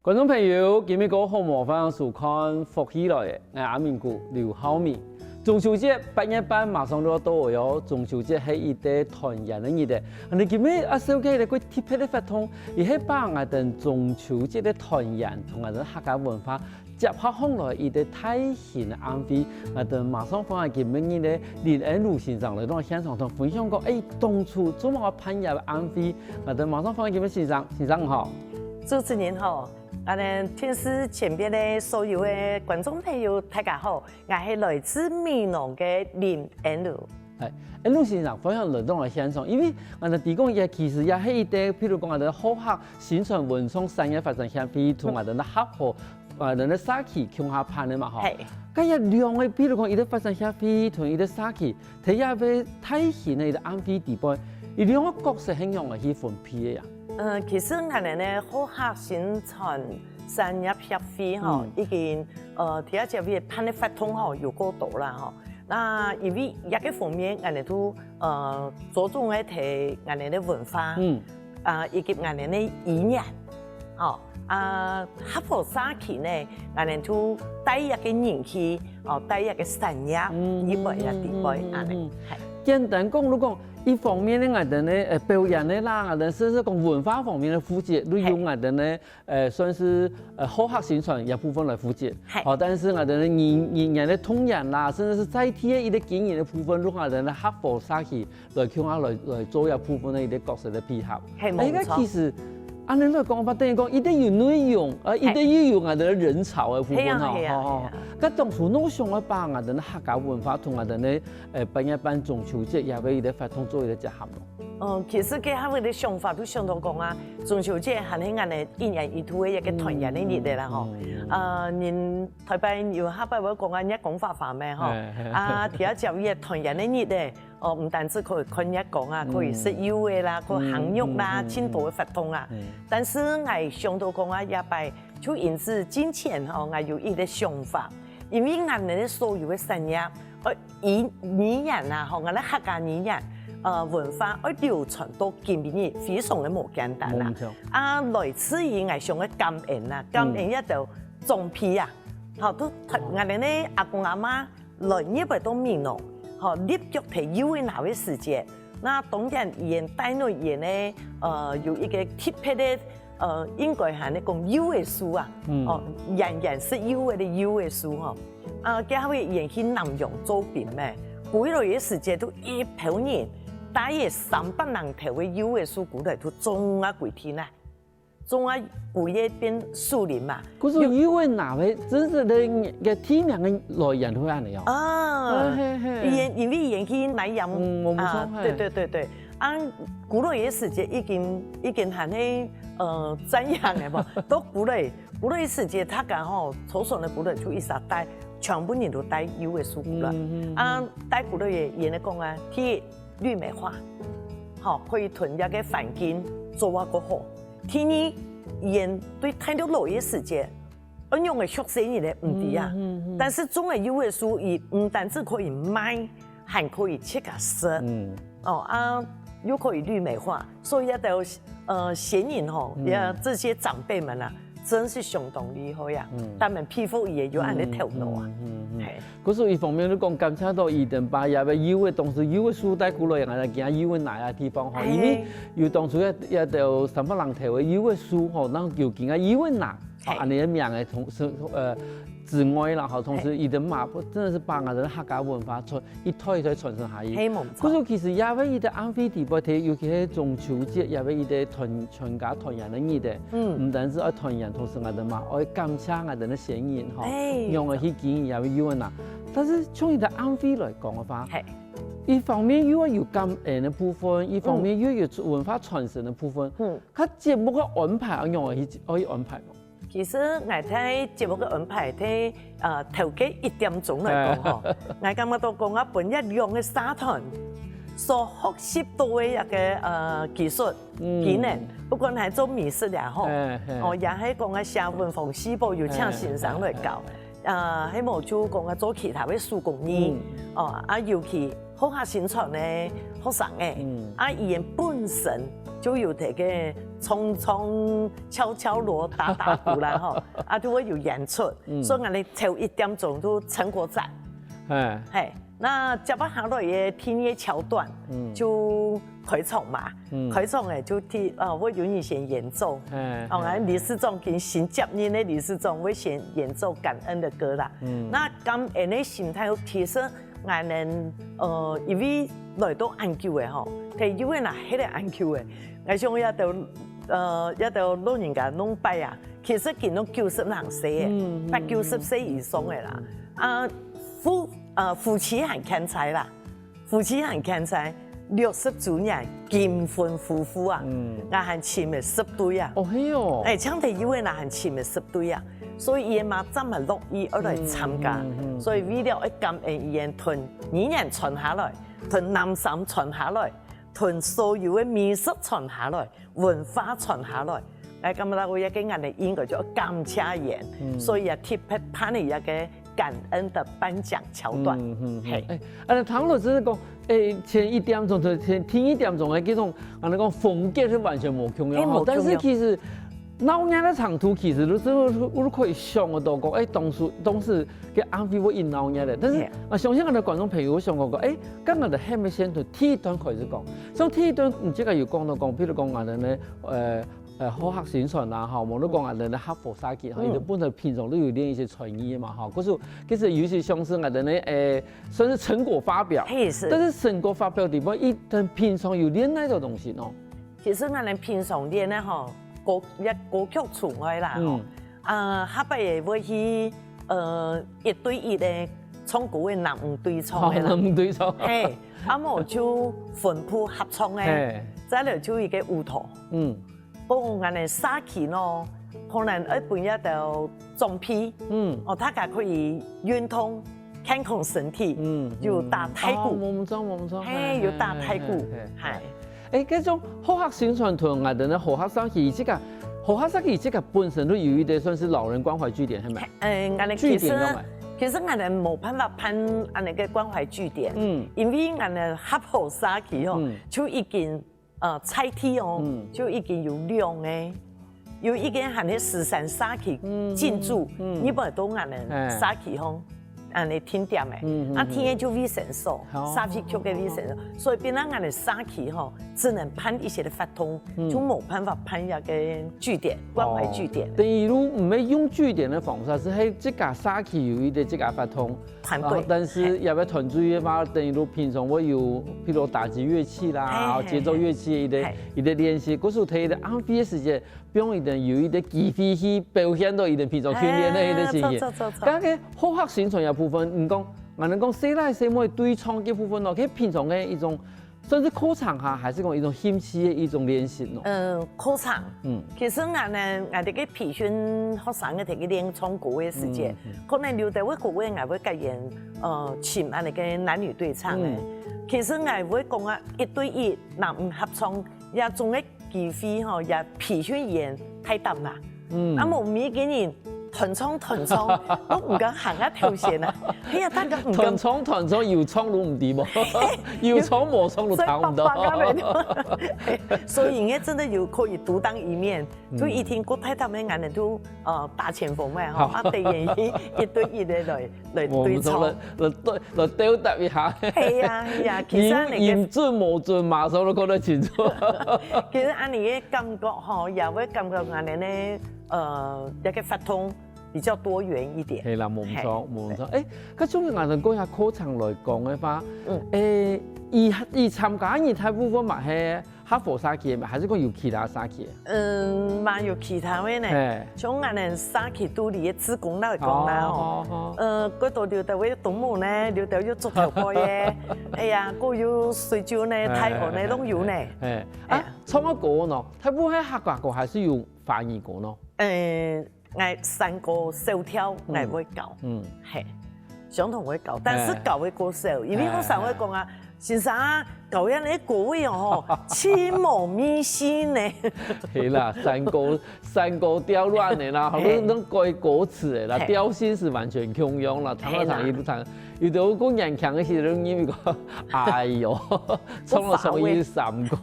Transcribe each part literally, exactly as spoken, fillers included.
觀眾朋友，今晡日好，無歡迎收看《福氣來了》，𠊎阿明哥劉浩明。中秋節八月半馬上就要到了喲，中秋節係一個團圓个日仔。𠊎兜今晡日愛紹介一個特別个活動，佢係把𠊎兜中秋節个團圓同𠊎兜客家文化結合起來一個大型个晚會。𠊎兜馬上歡迎今晡日个林恩儒先生來到現場同分享講，欸，當初做麼个辦這个晚會？𠊎兜馬上歡迎今晡日先生，先生好。主持人好，啊，電視前邊个所有个觀眾朋友，大家好，𠊎係來自美濃个林恩儒。欸，恩儒先生，歡迎來到𠊎現場，因為𠊎兜知講也其實也係一個，譬如講𠊎兜好客 新村文創產業發展協會同𠊎兜个合伙，呃，𠊎兜个社區共下辦个嘛吼。係。該這兩個，比如講一個發展協會同一個社區，在這個大型个一個晚會底背，佢兩個角色係仰仔去分配个呀？呃，其實𠊎兜个好客新村產業協會吼，嗯。已經，呃，第一屆會辦个活動吼，有夠多啦吼。 那因為這個方面，𠊎兜都，呃，著重个在𠊎兜个文化，嗯。啊，以及𠊎兜个語言，吼，啊，合伙社區呢，𠊎兜都帶一個人氣，哦，帶一個產業，嗯，一般个地位，嗯，嗯，嗯，恁呢。嗯。係。簡單講，如果一方面呢，𠊎兜呢，呃，表演个啦，𠊎兜甚至講文化方面个負責，都由，係。𠊎兜呢， 呃，算是，呃，好客宣傳這部分來負責。係。好，但是𠊎兜个語，語言个動員啦，甚至是在地个一個經營个部分，就𠊎兜个合伙社區來共下來，來做這部分个一個角色个配合。係，哎，該無錯。其實，恁呢來講法，等於講，一定有內容，呃，一定又有𠊎兜个人潮个部分吼，係啊，係啊，吼，吼。係啊。該當初你想愛把𠊎兜个客家文化同𠊎兜个，呃，八月半中秋節也會一個活動做一個結合咯。 嗯，其實該下个想法都想到講啊，中秋節還係𠊎兜一年一度个一個團圓个日仔啦吼。嗯，嗯。啊，人頭擺有下擺會講啊，月光花花咩吼。係，係。啊，第一節个團圓个日仔，哦，毋單止可以看月光啊，嗯。可以食柚仔啦，可以行肉啦，嗯，嗯，嗯，盡多个活動啊。嗯。但是𠊎想到講啊，這擺就因此進前吼，𠊎有一個想法，因為𠊎兜个所有个產業，呃， 語，語言啊，吼，𠊎兜客家語言，呃，文化愛流傳到今晡日，非常个無簡單啊。無錯。啊，來自於𠊎想个感恩啊，感恩一兜長輩啊，吼，都，𠊎兜个阿公阿嬤來日本到美濃，吼，立腳在柚仔林个時節，那當然佢兜帶來佢兜个，呃，有一個特別个 呃，應該還係講柚仔樹啊，嗯。哦，遠遠食柚仔个柚仔樹吼。啊，該下佢兜去南洋做兵咩，歸來个時節都一票人，帶个三百零頭个柚仔樹歸來都種啊歸田啊，種啊歸个變樹林嘛。可是柚仔林个真實个，个地名个來源會恁呢哦。啊，係，係，係。佢兜，因為佢兜去南洋，嗯，無錯，啊，係。對，對，對，對。 啊，歸來个時節已經，已經還係，呃，恁樣个嘛，到歸來，歸來个時節，大家吼，坐船个歸來就一直帶，全部人都帶柚仔樹歸來。嗯，嗯，嗯。啊，帶歸來个，佢兜講啊，第一，綠美化，吼，可以同這個環境做啊較好。第二，佢兜對大陸來个時節， 仰般个畜生人呢，毋知啊。嗯，嗯，嗯。但是種个柚仔樹，佢毋單止可以賣，還可以自家食。嗯。哦，啊，又可以綠美化，所以這兜，呃，先人吼，嗯。也這些長輩們啊，真是相當厲害啊。嗯。他們佩服也有恁呢頭腦啊。嗯，嗯，嗯，嗯。嘿。可是一方面，你講感謝到佢兜把這个柚仔，當時柚仔樹帶過來，𠊎來行柚仔林个地方吼，因為哎。有當初也，也有三百零頭个柚仔樹吼，然後有行啊柚仔林。 嘿。啊，恁呢个名个同時，呃，之外啦，吼，同時嘿。佢兜嘛，真的是把𠊎兜客家文化傳，一代一代傳承下去。嘿，無錯。故所其實也為佢兜安徽地方，尤其係中秋節，也為佢兜團，全家團圓个日仔。嗯。毋單止愛團圓，同時𠊎兜嘛，愛感謝𠊎兜个先人，吼，嘿。用个去經營也為有人啊。但是從佢兜安徽來講个話，嘿。一方面又愛有感恩个部分，一方面嗯。又有文化傳承个部分。嗯。 佢節目个安排愛仰般去，愛安排無？其實𠊎在節目个安排，在，呃，頭个一點鐘來講吼，哎。𠊎感覺到講啊，分這兩个社團所學習到个一個，呃，技術、嗯。技能，不管係做美食也好，哎，哎。哦，也係講啊，寫文房四寶有請先生來教，哎，哎，哎。啊，係無就講啊，做其他个手工藝，嗯。哦，啊，尤其好客新村个學生仔，啊，佢等本身就有在該唱唱敲敲鑼、打打鼓啦吼，啊，就會有演出，所以𠊎等頭一點鐘就成果展。係，那接下來个第二个橋段就開場嘛，開場仔就第，呃，會有人先演奏，哦，𠊎等理事長跟新接任个理事長會先演奏感恩的歌啦。那感恩个心態，其實 𠊎等，呃，因為來到恁久仔吼，佢又會拿起來恁久仔，𠊎想這兜，呃，這兜老人家攏拜啊，其實佢攏九十零歲仔，八九十歲以上仔啦。啊，夫，呃，夫妻還健在啦，夫妻還健在，六十週年金婚夫婦啊，𠊎還請了十對啊。哦，係哦。欸，像佢又會拿還請了十對啊。 所以佢等嘛正蠻樂意愛來參加。所以為了愛感恩佢等同語言傳下來，同南山傳下來，同所有个美食傳下來，文化傳下來，𠊎感覺到這个𠊎等應該就愛感謝佢等，所以啊特別辦了這个感恩的頒獎橋段。係。欸，恁樣聽落真係講，欸，前一點鐘同前第二點鐘个這種，恁樣講風格係完全無共樣吼。欸，無共樣。但是其實 鬧熱个程度其實都真的都可以想得到講，欸，當時，當時个安徽會恁鬧熱个。但是，啊，相信𠊎等觀眾朋友會想講講，欸，該𠊎等係毋係先從第一段開始講？像第一段，你這个有講到講，譬如講𠊎等呢，呃，呃，好客新村啦，吼，無論講𠊎等呢合伙社區，吼，佢等本身平常都有練一些才藝嘛，吼，可是，其實尤其像是𠊎等呢，欸，算是成果發表，係，係。但是成果發表裡背，佢等平常有練哪種東西呢？ 其實𠊎等平常練个吼，歌，這歌曲之外啦，吼，啊，下擺也會去，呃，一對一个唱歌个男女對唱个啦。哦，男女對唱。係，啊無就分部合唱个，係。再來就一个舞蹈。嗯。不過𠊎等社區呢，可能愛分一兜 裝備，嗯，哦，大家可以運動，健康身體，嗯，有打太鼓，哦，無毋著，無毋著，係，有打太鼓，係。欸，這種好客新村同𠊎等个好客社區，這个好客社區這个本身都有一個算是老人關懷據點，係無？欸，𠊎等其實，據點用來。其實𠊎等無辦法辦恁樣个關懷據點，嗯，因為𠊎等合伙社區吼，嗯，就已經 呃，在地哦，就已經有兩个，有一个還係十三社區進駐，你無到𠊎等社區吼，恁樣定點个，啊，第二个就衛生所，社會局个衛生所，所以變成𠊎等社區吼，只能辦一些个活動，就無辦法辦一个據點，關懷據點。等於都毋係用據點个方式，係自家社區有一個自家活動， 團隊。啊，但是也愛團隊个嘛，等於都平常會有，譬如打擊樂器啦，係，係，節奏樂器个一個，係，一個練習。故所在佢等安徽个時節，分佢等有一個機會去表現到佢等平常訓練个一個情形。係，著，著，著，著。剛剛好客新村个部分，你講，𠊎等講細倈細妹對唱个部分咯，佢平常个一種 算是課程哈，還係講一種興趣个一種練習咯？嗯，課程。嗯。其實𠊎呢，𠊎等个培訓學生个，佢等个練唱歌个時節，嗯，嗯。可能有兜个歌會，𠊎會教佢等，呃，請恁樣个男女對唱个。嗯。其實𠊎會講啊，一對一，男女合唱，這種个機會吼，也培訓佢等大膽啦。 嗯。啊，無每個人彈唱彈唱，都毋敢行啊頭前啊。哎呀，大家毋敢。彈唱彈唱，有唱都毋知無？有唱無唱都聽毋到。所以應該真的有可以獨當一面，嗯。就一定過太他們，𠊎等就，呃，打前鋒嘛，吼，好。啊，得願意一對一个來，來對唱。我們說了，來對 來鬥搭一下。係啊，係啊，其實恁樣个音，音準無準，馬上都看得清楚。其實恁樣个感覺吼，也會感覺𠊎等呢，呃，這個活動比較多元一點。係啦，無錯，係，無錯。對。欸，該從𠊎等講下課程來講个話，嗯。欸，佢，佢參加个人大部分嘛係 合伙社區个嘛，還係講有其他社區个？嗯，嘛有其他个呢。嘿。像𠊎等社區肚裡个志工來講啦吼，哦，哦，哦。呃，過多有兜會東舞呢，有兜有竹頭背个，哎呀，過有水酒呢，嘿，大河呢，嘿，攏有呢。嘿，嘿。哎呀。啊，唱个歌呢，大部分係客家歌還係有華語歌呢？呃， 𠊎山歌小調𠊎會教，嗯。嘿，相同會教，但是教个較少，因為學生會講啊，先生啊，教恁樣个歌仔哦吼，盡無味緒呢。係啦，山歌，山歌調恁樣啦，好多攏改歌詞个啦，嘿。調性係完全共樣啦，聽啊聽，嘿啦。一路聽，有兜過年輕个時候，認為講，哎喲，衝了衝去三個。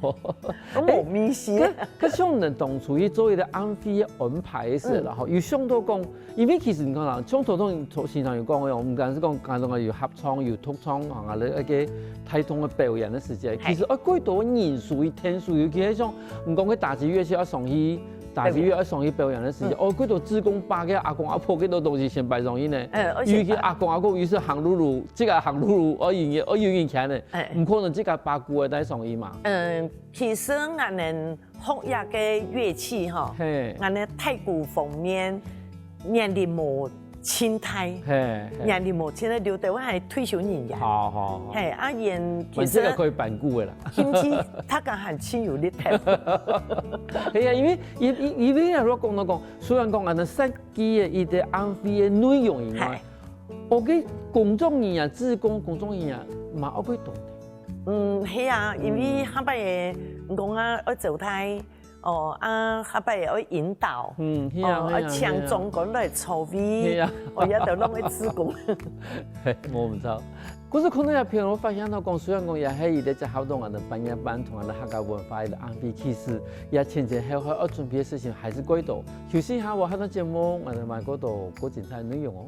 都無味緒。可可像你當初去做一個暗會个安排个時候，嗯。然後有想到講，因為其實你看啦，像頭先先生有講个，毋單係講，剛剛有合唱、有獨唱，啊，那個帶動个表演个時間，其實愛幾多人數、天數，尤其係像你講个打擊樂器要上去 打擊樂愛上去表演个時間，嗯。哦，幾多志工把个阿公阿婆幾多東西先擺上去呢？嗯，而且尤其阿公阿婆有時行路路，自家行路路，哦，有人，哦，有人牽呢，哎。毋可能自家把鼓仔帶上去嘛。嗯，其實𠊎等學這个樂器吼，嘿。𠊎等太鼓方面年齡無盡大，嘿，嘿。年齡無盡大，留到𠊎還退休人員。好，好，好。嘿，啊，𠊎其實，這个可以扳鼓个啦。 甚至大家還盡有力頭。係啊，因為，因，因，因為啊，如果講到講，雖然講𠊎等設計个一個安排个內容以外，嘿。𠊎个工作人員、志工工作人員嘛，愛幾多呢？嗯，係啊，因為下擺个，你講啊，愛招待，哦，啊，下擺个愛引導，嗯，係啊，哦，係啊，愛請長官來座位，係啊。哦，也都弄个志工。嘿，無毋著。 故所看到這片，𠊎發現到講，雖然講也係一個結合到𠊎等半夜班同𠊎等客家文化个安排，其實也前前後後愛準備个事情還係幾多。休息一下，下段節目，𠊎等還過多過精彩个內容哦。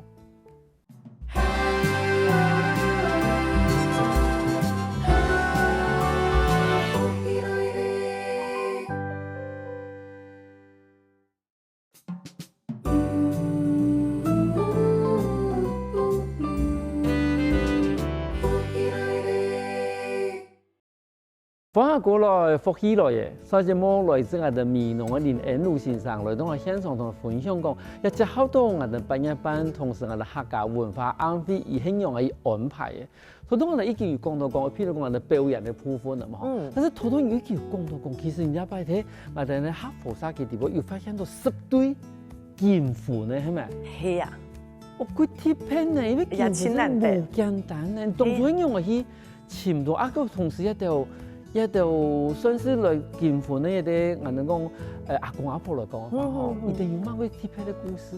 放下歌來，福氣來耶！上節目來自𠊎等美濃个林恩武先生，來到𠊎現場同𠊎分享講，也結合到𠊎等半夜班，同時𠊎等客家文化安排，佢係仰般安排个。 頭頭𠊎等已經有講到講，譬如講𠊎等表演个部分了嘛，吼。嗯。但是頭頭有已經有講到講，其實人家拜天，𠊎等个客服社區底部有發現到十對金婚呢，係無？係啊。哦，幾特別呢，因為金婚也盡難得。無簡單呢，當初仰般去尋到，啊，个同時也都，也都算是來金婚个一個，𠊎等講，呃，阿公阿婆來講个話，吼，嗯，嗯，嗯。佢等有麼个特別个故事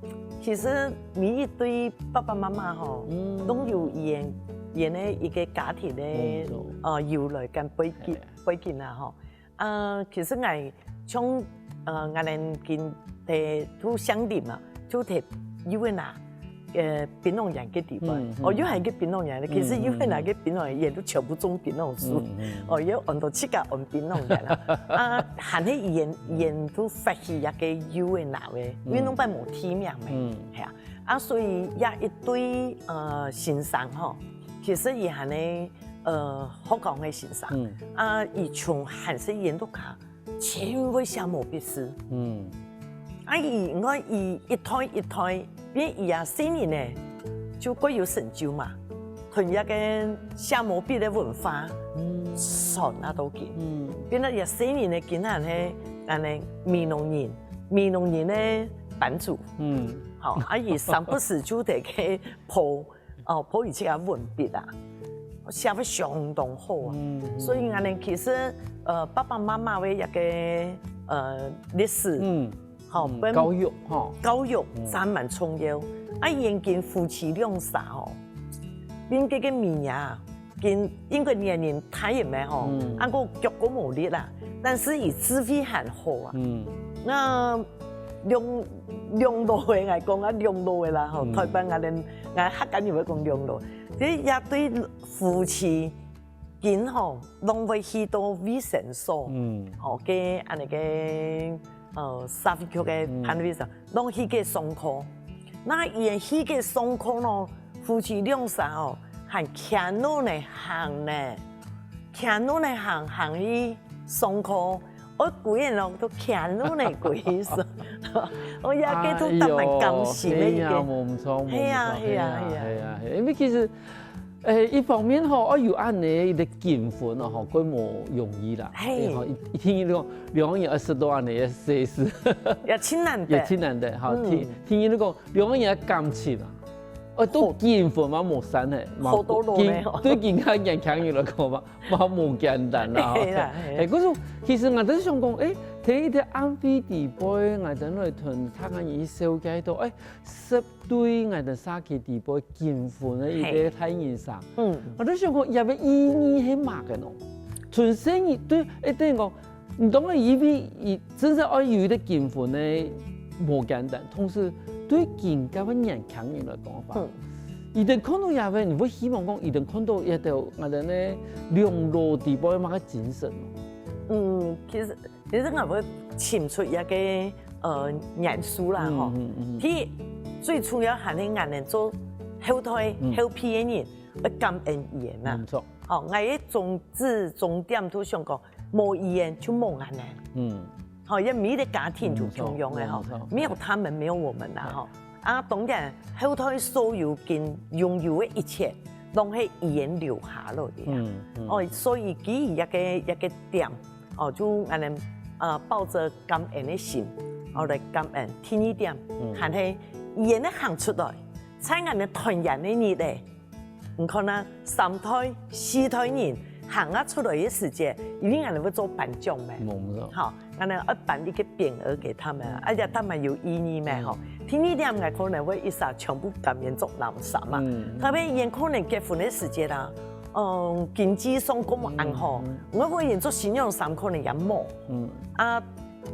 無？ 其實每一對爸爸媽媽吼，嗯。都有佢个，佢个一個家庭个，嗯，對。呃，由來跟背景，嘿。背景啊吼。啊，其實𠊎從，呃，𠊎等今，呃，都相鄰嘛，就在幼兒園啊，呃，檳榔園个地方。嗯，嗯。哦，又還有一個檳榔園，其實幼兒園个檳榔園也都全部種檳榔樹。嗯，嗯。哦，也有很多自家安檳榔園啦。啊，還係佢个，佢个都發起一個幼兒園个，因為攏擺無地名咩。嗯。係啊。 啊，所以這一對，呃，先生吼，其實佢還係，呃，學校个先生。嗯。啊，佢從還細人到大，盡會寫毛筆字。嗯。啊，佢，𠊎，佢一代一代，變佢啊，細人呢，就較有成就嘛。同這個寫毛筆个文化，嗯。傳啊到今。嗯。變到這細人呢，竟然係，恁呢，美濃人，美濃人个班主。嗯。 吼，啊，佢三不時就在該po，哦，po佢自家文筆啊，寫得相當好啊。嗯，嗯。所以𠊎等其實，呃，爸爸媽媽个一個，呃，歷史，嗯，吼，嗯，分教育，吼。教育，嗯。真蠻重要。啊，佢等夫妻兩儕吼，恁个个名啊， 今，因為年齡大了咩吼，嗯。啊，个腳較無力啦，但是佢智慧還好啊。嗯。該兩，兩老个，𠊎講啊，兩老个啦吼，嗯。台灣𠊎等，𠊎客家人會講兩老。所以這對夫妻，今吼，攏會去到衛生所，嗯。吼，个恁呢个，呃，社會局个辦理上，嗯。 攏去該上課。該佢等去該上課呢，夫妻兩儕哦，還牽路呢行呢，牽路呢行，行去上課，愛歸人哦，都牽路呢歸去上。哦，也該都當蠻感心个一個。哎喲，哎呀，無毋著，無毋著，係啊，係啊，係啊，係啊。係啊，係啊，因為其實 誒，一方面吼，愛有恁呢一個金婚哦，吼，較無容易啦。嘿。誒，吼，一，一定要兩個人愛識到恁呢个事實。也盡難得。也盡難得，吼，嗯。第，第二，你講兩個人个感情啊，哦，都結婚嘛無散嘿，嘛好多路呢吼。對今下年輕人來講嘛，嘛無簡單啦。係啦，係。欸，可是其實𠊎都想講，欸，在一個安徽地方，𠊎等來同大家人紹介到，欸，十對𠊎等社區地方結婚个一個大人生。嗯。𠊎都想講，這個意義係麼个呢？從細人對，欸，等於講， 你當然因為佢真正愛有一個結婚呢，無簡單，同時對今个年輕人來講法，嗯。佢等看到這個，你會希望講佢等看到這兜𠊎等呢兩老地方个麼个精神？嗯，其實其實𠊎會尋出一個呃元素啦吼。嗯嗯嗯。第一，最重要還係𠊎等做後代、嗯。後輩个人，愛感恩語言啊。沒錯。哦，𠊎个宗旨重點都想講， 無語言就無𠊎等。嗯。吼，也每一個家庭就共樣个吼，沒錯，沒錯。沒有他們，沒有我們啦吼。啊，當然，後代所有跟擁有个一切，攏係語言留下來个啊。嗯，嗯。哦，所以基於一個，一個點，哦，就恁樣，呃，抱著感恩个心，哦，來感恩。第二點，嗯。還係語言个行出來，在𠊎等團圓个日仔， 你看啊，三代、四代人行啊出來个時節，因為𠊎等會做頒獎咩？沒錯。吼，𠊎等愛頒一個匾額給他們啊，嗯。而且他們有意義咩？吼。嗯。第二點，𠊎可能會一下全部甘願著藍衫啊。嗯。特別佢可能結婚个時節啊，嗯，經濟上講無恁好，嗯，嗯。𠊎可能著新娘衫可能也無。嗯。啊，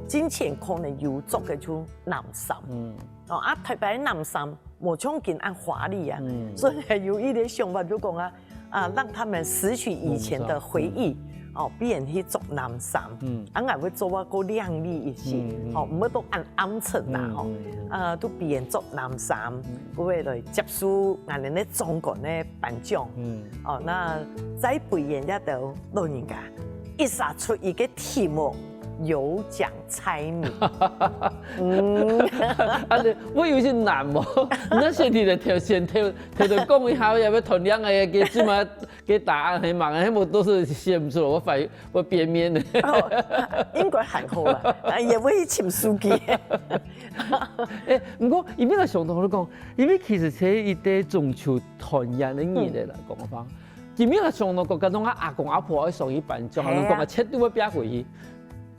金錢可能有著个就藍衫。嗯。哦，啊，特別藍衫 無像今恁華麗啊。嗯。所以有一個想法就講啊，啊，讓他們拾取以前的回憶，嗯。哦，比人去著藍衫，嗯。啊，𠊎會做啊，過靚麗一些，嗯，嗯。哦，毋會都恁暗沉啦，嗯，吼。嗯，嗯。啊，都比人著藍衫，嗯。𠊎會來接受𠊎等个長官个頒獎。嗯。哦，那再分人家的老人家，一下出一個題目，有獎 猜謎。嗯。啊，你，會有些難無？你那選題的條件，條，條件講一下，也要團練个，个，起碼个答案還蠻，還無都是寫毋出來，我反，我變面的。哦，應該還好啦，啊，也會尋書記。欸，毋過，因為𠊎想到你講，因為其實這一個中秋團圓个日仔來講个話，今日𠊎想到講，該種啊阿公阿婆愛上去頒獎，係啊。你講啊，絕對會變回去。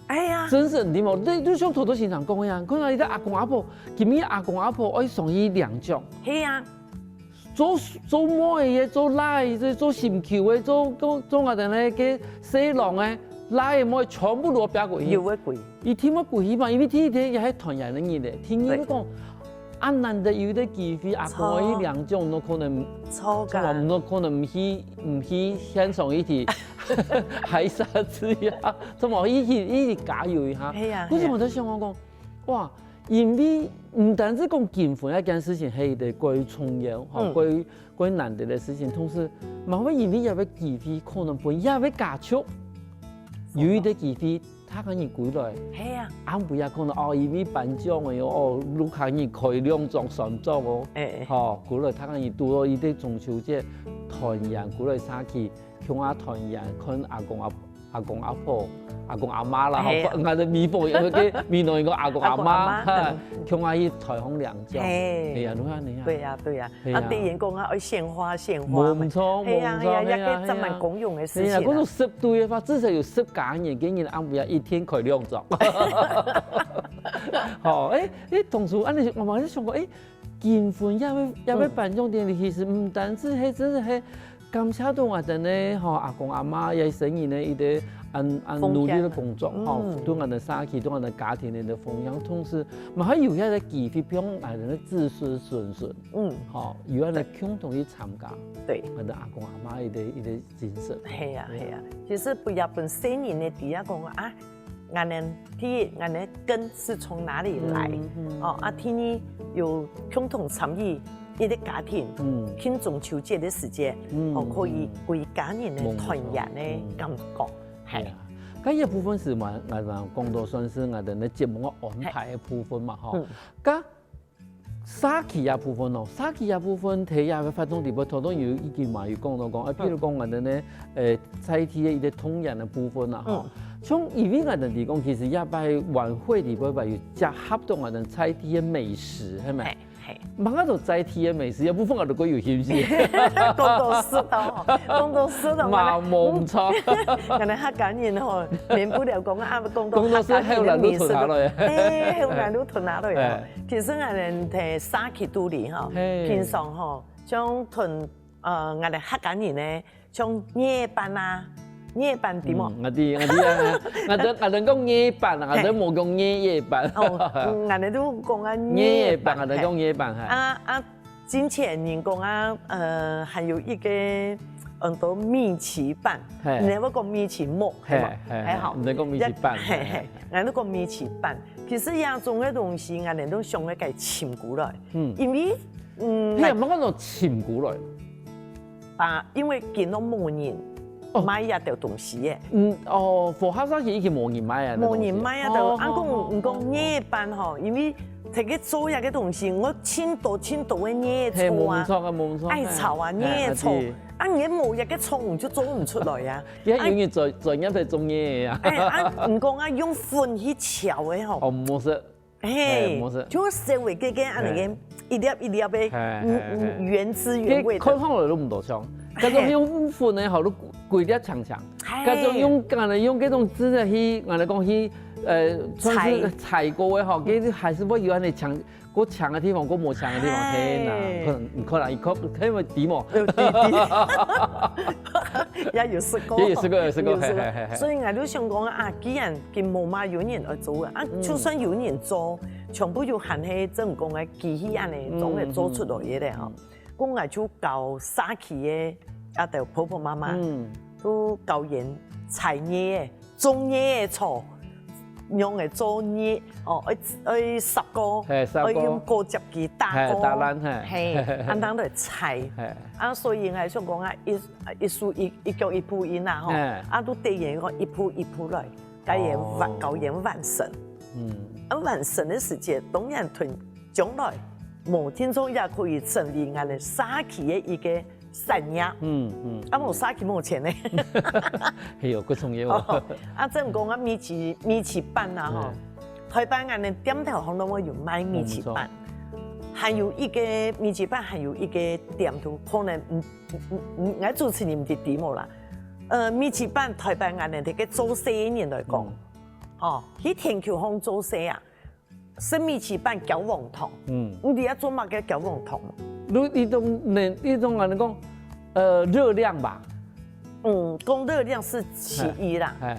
哎呀。真係，你無，你，你像頭頭先生講个啊，看到你个阿公阿婆，今日阿公阿婆愛上去領獎。係啊。做，做妹个，做倈个，做心臼个，做，做，做𠊎等个細郎个，倈个妹全部都要變過去。有个鬼。一定要過去嘛，因為第一天也係團圓个日仔，第二个講，對。啊，難得有一個機會，阿公去領獎，你可能，錯个。你可能毋去，毋去現場一起，還啥子呀？ 怎麼一起，一起加油一下？係啊，為什麼在想我講，哇，因為毋單止講結婚這件事情係一個過重要，吼，嗯。過，過難得个事情，同時嘛會因為這個機會，可能分這個家族有一個機會，大家人歸來。係啊。啊，毋要可能哦，因為頒獎个喲，哦，屋下人開兩桌、三桌哦，欸，欸。吼，歸來大家人堵到一個中秋節團圓，歸來社區 共下團圓，看阿公阿，阿公阿婆、阿公阿媽啦，吼，係啊。𠊎个美鳳，該美濃人講阿公阿媽，阿公阿媽，哈，嗯。共下去台風涼酒。係。係啊，你看，你看。對啊，對啊。係啊。啊，別人講啊，愛獻花，獻花嘛。無錯，係啊，無錯，係啊，係啊，也係真蠻光榮个事情啊。係啊，講到十對个話，至少有十家人，今日暗晡夜一天開兩桌。好，欸，欸，同時，恁樣，我嘛在想講，欸，結婚也會，也會頒獎典禮，其實毋單止係，真係係 感謝到𠊎等呢，吼，阿公阿媽也係先人呢，一個恁，恁努力个工作，吼，嗯。對𠊎等社區，對𠊎等家庭个一個奉獻，同時嘛還有一個機會，分𠊎等个子子孫孫，嗯。吼，有恁樣共同去參加，對。𠊎等阿公阿媽一個，一個精神。係啊，係啊，其實分這本細人呢，知啊講啊， 𠊎等第一，𠊎等个根是從哪裡來？嗯，嗯。哦，啊，第二，有共同參與一個家庭，嗯。慶中秋節个時節，嗯，哦，可以歸家人个團圓个感覺。嗯。係。係啊。該這部分係嘛，𠊎，𠊎講到算係𠊎等个節目个安排个部分嘛，吼。嗯。該 社區个部分哦，社區个部分，在這个活動裡背，頭頭有一句嘛，有講到講，啊，譬如講，𠊎等呢，呃，在地个一個團圓个部分啦，吼。嗯。像因為𠊎等提供，其實這擺晚會裡背吧，有結合到𠊎等在地个美食，係無？係。麼个都在地个美食，這部分𠊎都較有興趣。講到食哦，講到食哦，嘛，無毋著。𠊎等客家人吼，免不了講啊，講到講到食，客家人个美食，後來就吞下來。嘿，後來就吞下來哦。哎。其實𠊎等在社區肚裡吼，嘿。平常吼，像吞，呃，𠊎等客家人呢，像艾粄啊，艾粄知無？嗯，𠊎知，𠊎知啊，𠊎等，𠊎等講艾粄啊，𠊎等無講艾葉粄。哦，嗯，𠊎等都講啊，艾葉粄，𠊎等講艾粄，嘿。啊，啊， 之前人講啊，呃，還有一個很多米奇粄，嘿。你會講米奇木，嘿，對嗎？嘿，嘿，還好。你在講米奇粄，嘿，嘿，嘿。𠊎都講米奇粄。其實這種个東西，𠊎等都想愛該尋過來，嗯。因為，嗯，嘿，莫講到尋過來。啊，因為見到無人，哦。賣這兜東西耶。嗯，哦，佛學社區已經無人賣啊，無人賣啊，就，哦，啊，講，哦，哦，毋講，哦。艾粄吼，因為 在該做這個東西，𠊎盡多盡多个艾草啊，嘿，無錯啊，無錯，艾草啊，嘿，艾草，嘿，對。啊，你無這個草，你就做毋出來啊。佢有人專，專業在種艾个啊。哎，啊，毋講啊，用粉去炒个吼。哦，毋好食。嘿，嘿，毋好食。就燒个，个，个，恁樣个，嘿。一粒一粒个，嘿，嗯，嘿，嘿。嗯，原汁原味个。佢看上來都毋多香，但係用粉个吼，都歸粒強強。 嘿。該種用乾个，用該種真个去，𠊎來講去，呃，算是採。採過个吼，其實還係會有恁樣強，過強个地方，過無強个地方，嘿。嘿吶，可能，你看啦，你看，看有知無？有知，知。也有食過。也有食過，有食過，有食過。嘿，嘿，嘿，嘿。所以𠊎就想講啊，既然佢無嘛有人來做啊，啊，嗯。就算有人做，全部又還係正講个機器恁樣，總會做出來个吼。嗯，嗯。 講𠊎就教社區个啊，兜婆婆媽媽，嗯。都教佢採艾个，種艾个草，仰仔做艾，哦，愛，愛煠過，嘿，煠過。愛用果汁機打過，嘿，打爛，嘿。嘿，恁樣來採。嘿。啊，所以𠊎想講啊，一，一手一，一腳一步印啊，吼，嘿。啊，都對佢講一步一步來，教佢完，哦。教佢完成。嗯。啊，完成个時節，當然同 將來，無定著也可以成為𠊎等社區个一個產業。嗯，嗯。啊，無社區無錢呢。係哦，較重要哦。哦，啊，正講啊，米奇，米奇粄啊，吼，嗯。臺北𠊎等店頭項都會有賣米奇粄，嗯，毋錯。還有一個米奇粄，還有一個店頭，可能，嗯，嗯，嗯，嗯，𠊎主持人毋知知無啦。呃，米奇粄臺北𠊎等這個做生意人來講，嗯。吼，去田口項做事啊， 食米奇粄攪黃糖。嗯。你知愛做麼个攪黃糖無？你，你種，你，你種恁樣講，呃，熱量吧。嗯，講熱量係其一啦。嘿，嘿。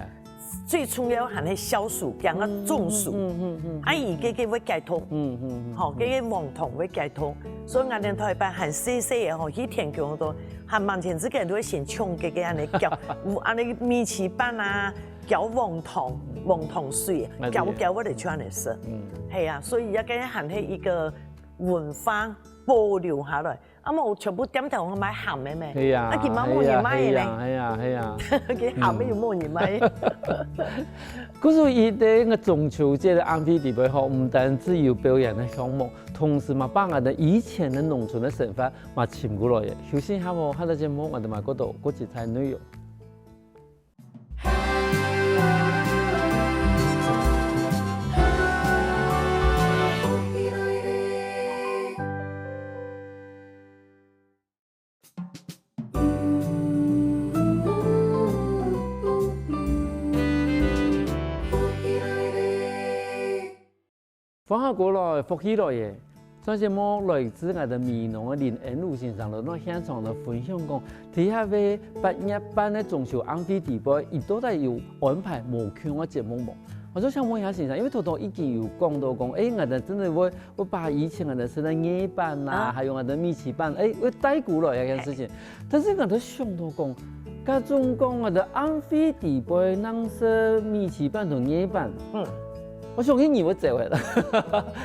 最重要還係消暑，驚佢中暑。嗯，嗯，嗯，嗯，嗯。啊，佢个，个會解毒。嗯，嗯，嗯，吼，嗯。个，个黃糖會解毒。所以𠊎等臺北還細細个吼，去田口都，還蠻前之前都會先搶个，个恁樣攪，有恁樣米奇粄啊， 攪黃糖，黃糖水，哎，對。攪攪𠊎就恁樣食。嗯。係啊，所以這個還係一個文化保留下來。啊，無全部店頭賣鹹个咩？係啊，啊，佢嘛無人賣个呢。係啊，係啊，係啊。佢鹹个又無人賣。嗯。故所以在該中秋節个晚會裡背吼，毋單止有表演个項目，同時嘛，把𠊎等以前个農村个生活嘛尋過來个。休息一下哦，下個節目𠊎等嘛過到過精彩內容。 放下過來，福氣來耶！上節目來自𠊎等美濃个林恩武先生，來到現場來分享講，這下个八月半个中秋晚會裡背，佢到底有安排無共樣个節目無？𠊎就想問一下先生，因為頭頭已經有講到講，誒，𠊎等真个會，會把以前𠊎等食个艾粄啊，啊。還有𠊎等米奇粄，誒，會帶過來這件事情。但是𠊎等想到講，該種講𠊎等晚會裡背能食米奇粄同艾粄，嗯。 𠊎相信你會走个啦。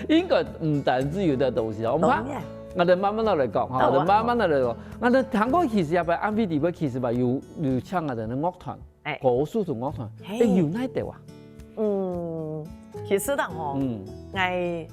應該毋單止有這東西啊，𠊎怕，當然。𠊎等慢慢仔來講哈，好啊，𠊎等慢慢仔來講。𠊎等聽講其實這擺晚會裡背其實嘛有，有請𠊎等个樂團，哎。高樹洞樂團，嘿。誒，有哪兜啊？嗯，其實啦吼，嗯。𠊎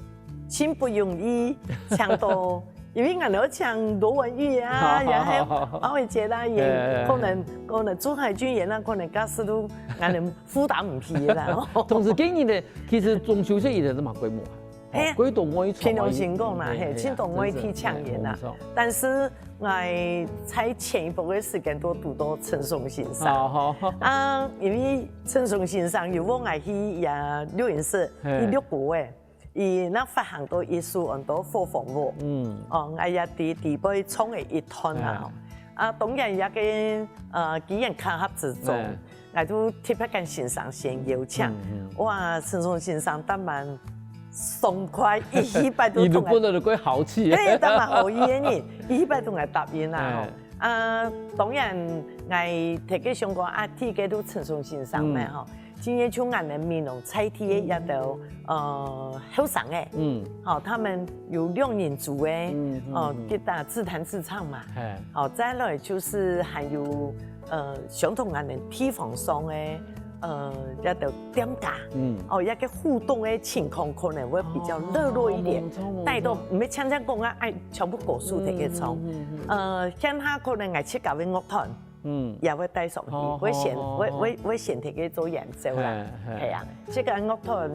真不容易請到，因為𠊎等愛請羅文玉啊，好，好，然後好，好。黃偉傑啦，也哎，哎，哎。可能，可能朱海軍也那可能假使都，𠊎等 負擔毋起啦。同時，今年呢，其實中秋節一直都蠻規模啊。嘿，幾多外場，平常心講啦，嘿，真个，盡多外地請人啦。真个，嘿，無錯。但是𠊎在前一步个時間都堵到陳松先生。好，好。啊，因為陳松先生有幫𠊎去也錄音室，嘿。佢錄過誒，佢那發行到一首安到《火房屋》。嗯。哦，𠊎也在裡背唱了一段啊。嘿。啊，當然也个，呃，機緣巧合之中，嘿。 𠊎都特別跟先生先邀請。嗯，嗯。哇，陳松先生當然爽快，一禮拜都同𠊎，一路過得都怪豪氣。嘿，當然好意个人，一禮拜都同𠊎答應啦，吼。哎。啊，當然，𠊎特別想講啊，第一个都陳松先生嘛，嗯。吼，今天像𠊎等美濃在地个也都，嗯。呃，後生个，嗯。吼，他們有兩人組个，嗯，嗯，哦，嗯。吉他自彈自唱嘛，嘿。哦，再來就是還有 呃，相同恁呢地方上个，呃，這兜店家，嗯。哦，一个互動个情況可能會比較熱絡一點，哦，無錯，無錯。帶到，毋係常常講啊，愛全部歌手在該唱。嗯，嗯，嗯，嗯。呃，現下可能𠊎自家个樂團，嗯。也會帶上去，好，會選，好，好，會，好。會，會選在該做演奏啦。嘿，嘿。係啊，這个樂團，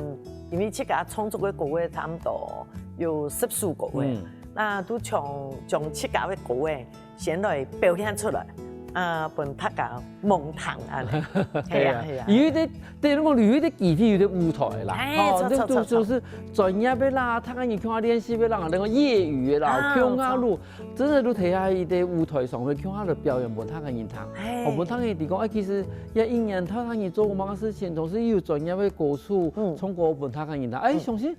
因為自家創作个歌仔差不多有十首歌仔，嗯。那都從，從自家个歌仔 先來表現出來，啊，分大家望聽恁呢。係啊，係啊。有一个，對，你講有一个基地，有一个舞台啦。哎，吼，著，著，著，著。就，就，就是專業个啦，大家人共下練習个啦，那个業餘个啦，啊，共下路，著。真个就在該一个舞台上面，共下來表演，分大家人聽。哎。哦，分大家人講，哎，其實也一年頭大家人做麼个事情，同時又有專業个歌手，嗯。唱歌分大家人聽。哎，嗯。相信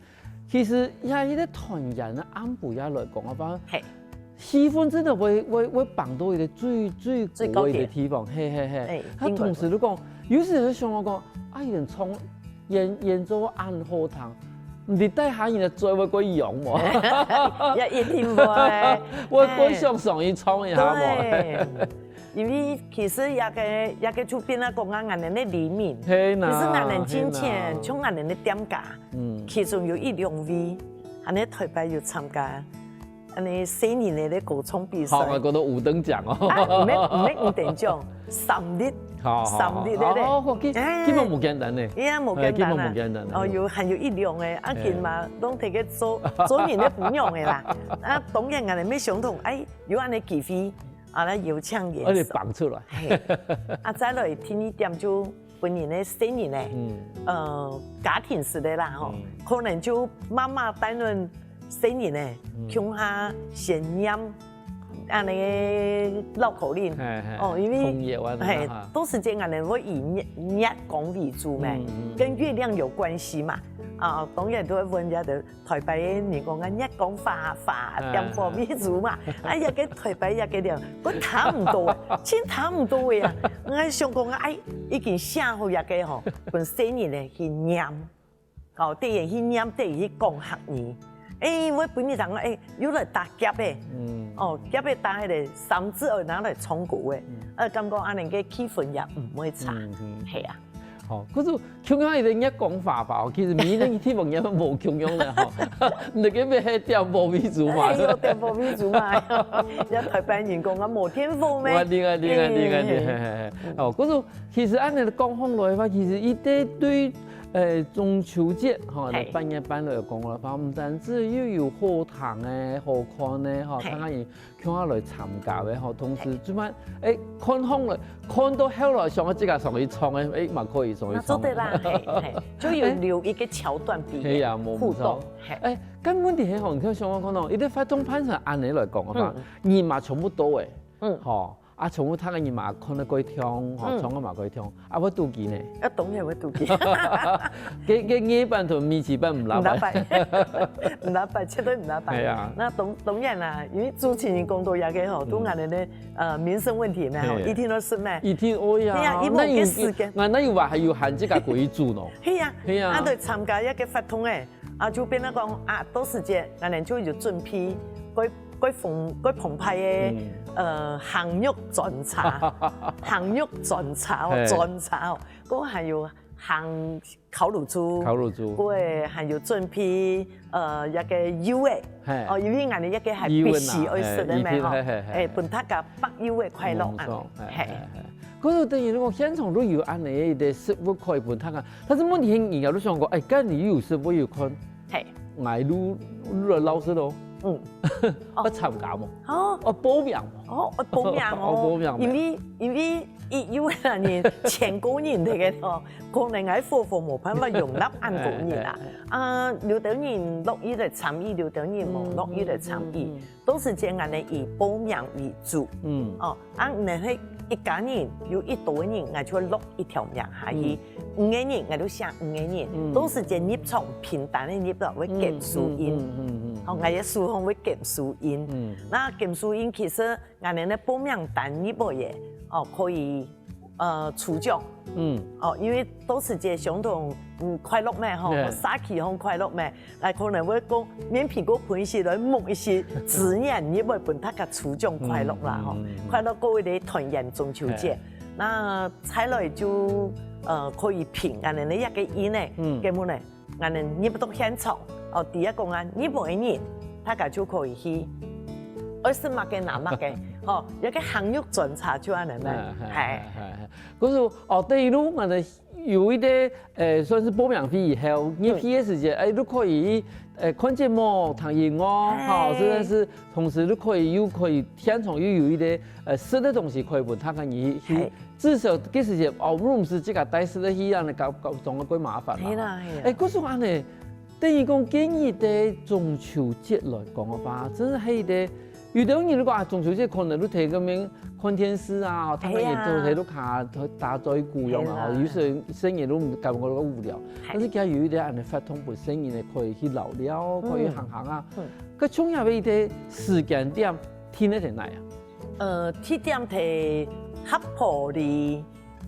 其實也一个團圓个暗晡夜來講个話，嘿。氣氛真个會，會，會放到一个最，最高个地方，最高點。嘿，嘿，嘿。哎，佢同時就講，有時會想到講，啊，有人唱演，演奏恁好聽，你帶下人个嘴會過癢無？也一定會。會，會想上去唱一下無？哎。對。 因為其實這个，這个就變啊講啊，𠊎等个里民，係啦，其實𠊎等進前，係啦。像𠊎等个店家，嗯。其中有一兩位，恁呢台北有參加，恁呢細人仔个歌唱比賽。好，𠊎覺得五等獎哦。啊，毋係，毋係五等獎，三立，好，好，三立个咧。好，好，好，基，哎。基本無簡單呢。哎呀，無簡單啊。哎，基本無簡單啊。哦，有，還有一兩个，啊，哎。今嘛，攏提去做，做人个餔娘个啦。啊，當然𠊎等乜相同，哎，有恁呢機會， 啊，來邀請演奏。而且放出來。嘿。啊，再來第二點就分人个細人仔，嗯。呃，家庭式个啦，吼，嗯。可能就媽媽帶等細人仔，嗯。共下先唸恁呢个繞口令。嘿，嘿，哦，因為，童謠恁呢嘿，哈。到時節𠊎等會以月，月光為主嘛，嗯，嗯，嗯。跟月亮有關係嘛。啊，當然都會問一下个 台北个人講啊，月光華華，哎，點火為主嘛。哎呀，該台北也該了，𠊎聽毋到啊，真聽毋到个啊。𠊎想講啊，哎，已經寫好這个吼，分細人仔去唸，哦，等於去唸，等於去講客語。哎，𠊎分你聽啊，哎，又來打結仔。嗯。哦，結仔打起來，三字而拿來唱歌仔。嗯。呃，感覺恁呢个氣氛也毋會差。嗯，嗯。係啊。 吼，可是共樣一个月光華華，其實每一个地方也無共樣个吼。你个乜係點火為主嘛？哎，有點火為主嘛。這台北人講啊，無電火咩？哇，厲害，厲害，厲害，厲害，嘿，嘿，嘿。哦，可是其實恁呢講起來个話，其實佢對，對，呃，中秋節吼，嘿。半夜半夜來講个話，毋單止又有好聽个、好看个吼，嘿。當然 共下來參加个吼，同時嘿。這擺，哎，看好了，看到後來想要自家上去唱个，哎，嘛可以上去唱。那做得啦，嘿，嘿，就有留一个橋段俾係啊，無錯。互動，嘿。哎，但問題係吼，你看想看看哦，一个活動辦成恁呢來講个話，嗯。人嘛全部到誒，嗯。吼，啊，全部大家人嘛看得過暢，吼，嗯。唱个嘛過暢， 啊，會肚飢呢？啊，當然會肚飢。該，該夜班同暝時班毋拉班。毋拉班，毋拉班，絕對毋拉班。係啊。那當，當然啦，因為主持人講到這个吼，嗯。都𠊎等个，呃，民生問題嘛，吼，係。一定都係咩？一定會啊。係啊，佢無个時間。該，該有話還有閒自家過去煮喏。係啊，係啊。啊，對，參加一个活動誒， 啊，就變到講，啊，到時節，𠊎等就有準備，過，過豐，過豐沛个，嗯。呃，鹹肉專車，鹹肉專車哦，嘿。專車哦，過還有鹹烤乳豬，烤乳豬。過還有準備，呃，一个油仔，嘿。哦，因為𠊎等一个還必須愛食个嘛，油仔啊，吼，嘿，嘿，嘿，哎，嘿。分大家百油个快樂啊，嗯，嘿。嘿，嘿，嘿。可是等於如果現場都有恁呢个食物可以分大家，但是問題係人家都想講，哎，該你又有食物又有看，嘿。，𠊎就，就來老師咯，嗯，愛參加無？哦，愛報名無？哦，愛報名哦，愛報名無？因為，因為有个人千个人个哦，可能𠊎个伙房無辦法容納恁多人啊。啊，有兜人樂意來參與，有兜人無樂意來參與。 到時節𠊎等以報名為主。嗯。哦，啊，你係一家人，有幾多个人，𠊎就落一條名下去。嗯。五个人，𠊎就寫五个人。嗯。到時節入場憑單个入來會撳輸贏。嗯，嗯，嗯，嗯。哦，𠊎个書項會撳輸贏。嗯。該撳輸贏其實𠊎等个報名單入來个，哦，可以 呃，抽獎。嗯。哦，因為到時節相同，嗯，快樂咩吼，對。社區項快樂咩，𠊎可能會講面皮過分一息來摸一息資源，你會分大家抽獎快樂啦吼，嗯，嗯，嗯。快樂過一個團圓中秋節。嘿。該再來就，呃，可以憑𠊎等个一個印呢，嗯。根本呢， 𠊎等入到現場，哦，知講啊，入來个人，大家就可以去，愛食麼个拿麼个，吼，一個行入轉茶就恁樣咩，哎，哎，係。哎，哎，哎。可是，哦，等於講，𠊎等有一個，呃，算係報名費以後，入去个時節，嗯。哎，就可以，呃，看節目、聽音樂，係。吼，甚至係同時就可以又可以現場又有一個，呃，食个東西可以分大家去，去係。 至少該時節，哦，毋使自家帶食个去，恁樣搞，搞，總係過麻煩啦。係啦，係啦。哎，可是恁樣，等於講，今日个中秋節來講个話，真係一個，有兜人如果啊，中秋節可能都在該邊看電視啊，哦，他們也都在屋下打嘴鼓用啊，係啦，哦，有些人，些人都感覺到無聊。係。但是佢有一個恁樣活動，本身人可以去尞尞，可以行行啊。嗯。嗯。該重要个一個時間點，定在哪啊？ 呃，地點在合和里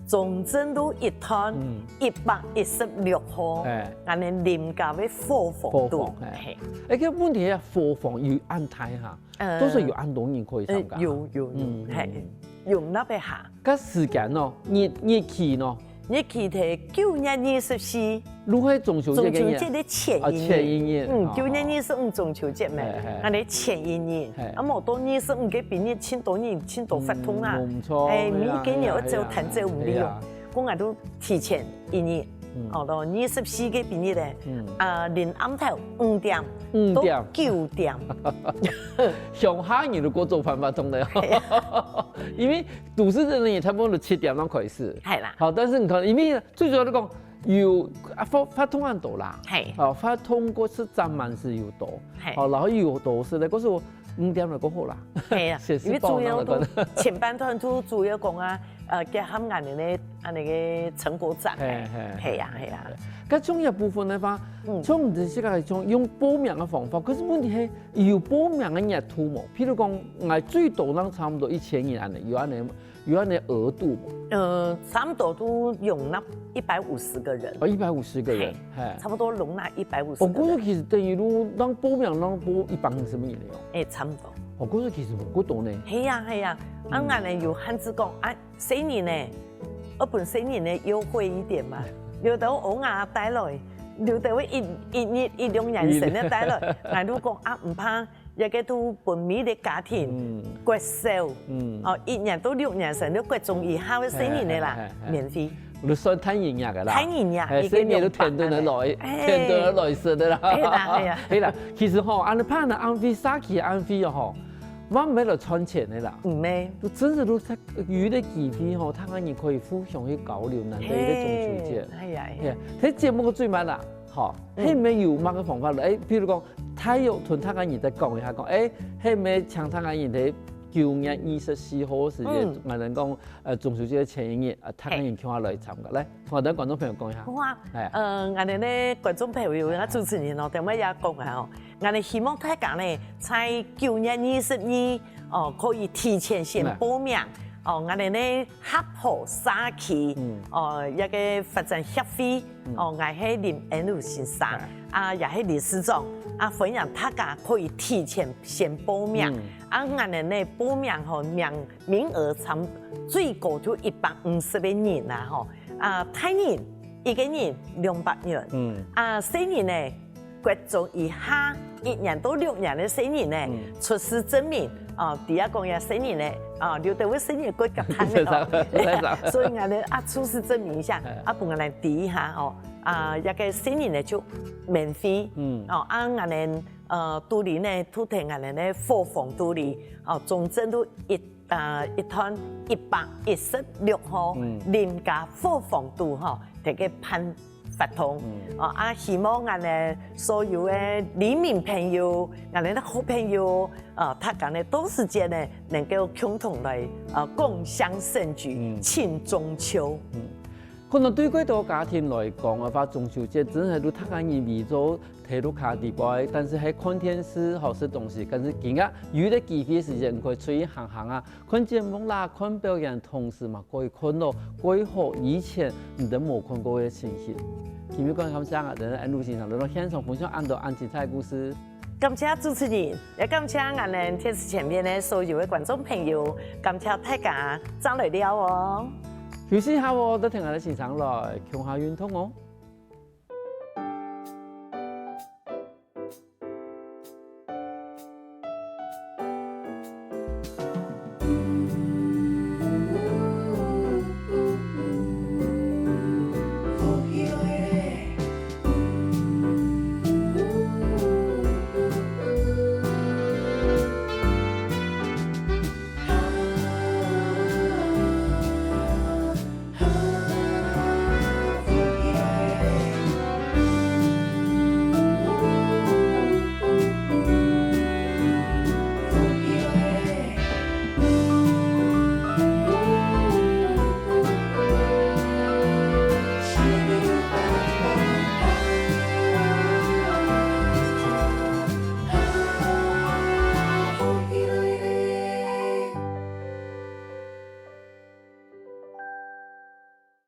中正路一段，嗯。一百一十六號，哎。𠊎等林家个伙房肚。伙房，哎。係。哎，該問題啊，伙房有恁大哈？呃，都係有恁多人可以參加。呃，有，有，有，嗯，係，嗯。容納个哈。該時間呢？日，日期呢？ 日期在九月二十四，就係中秋節个日。中秋節个前一日。啊，前一日，嗯，哦，九月二十五中秋節咩，哦。係，係。𠊎等前一日，係。啊，無到二十五該晡日，盡多人，盡多活動啊。嗯，無錯，哎，係啊，每個人愛走攤走毋利用，係啊，係啊。講𠊎都提前一日，嗯。哦，到二十四該晡日咧，嗯。啊，臨暗頭五點，五點。到九點。鄉下人都過早辦活動了。係啊。因為都市人呢，差不多七點鐘開始。係啦。好，但是你看，因為 最主要就講，有，啊，活，活動恁多啦。係。哦，活動過係站滿係有多。係。哦，然後有多係咧，可是𠊎五點就過好啦。係啊，先食飽，因為主要都，然後就，前半段都主要講啊，呃，結合𠊎等个，恁樣个成果展。係，係，係啊，係啊。該創業部分个話，嗯。像你自家像用報名个方法，可是問題係有報名个熱度無？譬如講，𠊎最多人差不多一千人恁樣，有恁樣 有恁樣額度無？呃，差不多都容納一百五十個人。哦，一百五十個人，係，係。差不多容納一百五十個人。哦，故所其實等於都，當報名，當報一百五十人了喲。哎，差不多。哦，故所其實無幾多呢。係啊，係啊，啊，嗯。𠊎等有限制講，啊，細人呢，愛分細人呢優惠一點嘛。有兜嬰兒帶來，有兜會一，一日一兩年生个帶來，𠊎就講，啊，毋怕， 這個都分每個家庭，嗯。國小，嗯。哦，一年到六年生，就國中以下个細人个啦，係，係，係，係。免費。就算大人个啦。大人个，係，一個細人都天天來，兩百个。係。天天來食个啦。係啦，係啊。係啦，其實吼，恁樣辦个安慰，社區安慰哦吼，毋係來賺錢个啦。毋係。就真係都在，有一個機會吼，大家人可以互相去交流，難得一個中秋節。係，係啊，係啊。係，這節目个最尾啦，吼，嗯。係毋係有麼个方法來，哎，譬如講， 大約同大家人再講一下，講，哎，係毋係請大家人在九月二十四號个時間，嗯。𠊎等講，呃，中秋節个前一日，啊，大家人共下來參加。來，同𠊎等觀眾朋友講一下。好啊，哎。呃，𠊎等个觀眾朋友，啊，主持人哦，等下也講啊哦，𠊎等希望大家呢，在九月二十二，哦，可以提前先報名。嗯。哦，𠊎等个合和社區，嗯。哦，一個發展協會， 嗯。哦，𠊎係林恩武先生，哎。啊，也係理事長，啊，歡迎大家可以提前先報名。嗯。啊，𠊎等呢報名吼，名，名額差不，最高就一百五十個人啦吼。啊，大人一個人兩百元，嗯。啊，細人呢，國中以下一年到六年个細人呢，出世證明，哦，知影講這細人呢，哦，有兜位細人過較大个哦。所以𠊎兜啊，出世證明一下，啊，分𠊎兜知一下哦，啊，這个細人呢就免費，哦，啊，𠊎兜呃，肚裡呢，肚忒𠊎兜呢伙房肚裡，哦，中正路一，呃，一段一百一十六號，林家伙房肚吼，大家辦活動。哦，啊，希望𠊎兜所有个里民朋友，𠊎兜个好朋友，呃，大家呢，到時節呢，能夠共同來，呃，共襄盛舉，慶中秋。 可能對幾多家庭來講个話，中秋節真係就大家人圍坐在屋下底背，但是係看電視、好食東西，但是今日有个機會時間可以出去行行啊，看節目啦、看表演，同時嘛可以看到幾多以前你都無看過个情形。今日講感謝啊，等下安陸先生來到現場分享恁多恁精彩个故事。 感謝主持人，也感謝𠊎兜電視前面个所有个觀眾朋友，感謝大家，正來尞哦。休息下哦，就跈𠊎兜先生來，共下運動哦。